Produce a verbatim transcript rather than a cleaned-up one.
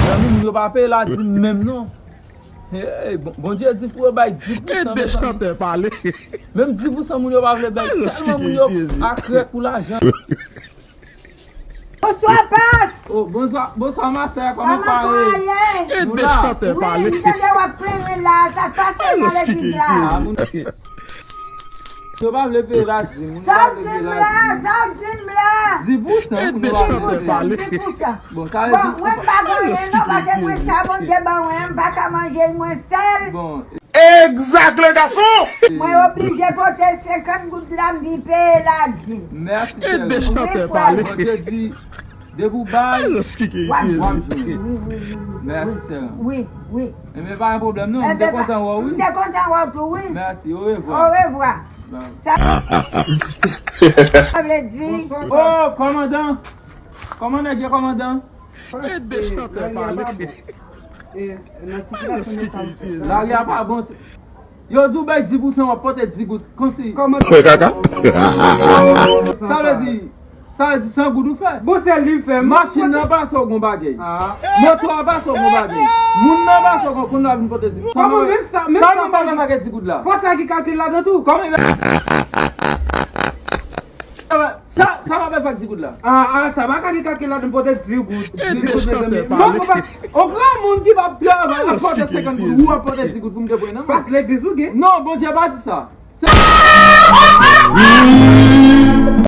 Zanmi, moun yo pa peye ladim menm non. Hey, bon, Bondye di pou yo bay dis pousan. Ede chantè pale. Menm dis pousan moun yo pa vle bay. Tèlman moun yo akrèk pou lajan. Bonswa, pas! Oh, bonswa, bonswa, ma sè, kòman pa ye? Ede chantè pale. Wi, m tande w ap plenyen la, sa k pase nan legliz la? Yo pa vle peye ladim, moun yo pa vle peye ladim. Sa w di m la, sa w di m la? Dis pousan, moun yo pa vle peye. Dis pousan. Bon, sa vle di, mwen m pa gen anyen non, paske mwen sa Bondye ban mwen, m pa ka manje l mwen sèl. Bon. Exact, le garçon! Mwen oblije pote senkant goud la, m vin peye ladim. Mèsi, sè. Ede chantè pale. Bondye di, depi w bay, w ap jwenn. Mèsi, sè. Wi, wi. Enben, pa gen pwoblèm non, m te kontan wè w, wi. M te kontan wè w tou, wi. Mèsi, orevwa. Orevwa. Sa vle di. Oh, kòmandan. Kòman nèg ye, kòmandan? Ede chantè pale. Lari a pa bon. Yo di w bay dis pousan, w ap pote dis goud. Kòmsi. Kòman? Kaka. Sa vle di, sa vle di san goud ou fè. Bon, se li fè. Machin nan pase w gon bagay. Moto a pase w gon bagay. Moun nan pase w gon, kounye a vin pote dis pousan. Kòman menm sa, menm sa pa gen dis goud la? Fò sa ki kalkil ladan tou. Kòman? Sa, sa m ap fè ak dis goud la? Ah, ah, sa pa ka gen kalkil ladan, pote dis goud. Dis goud, mezanmi. Non, papa. On granmoun ki p ap travay ap pote senkant goud, ou ap pote dis goud pou m te pran nan men. Pas legliz ou gen? Non, Bondye pa di sa. Se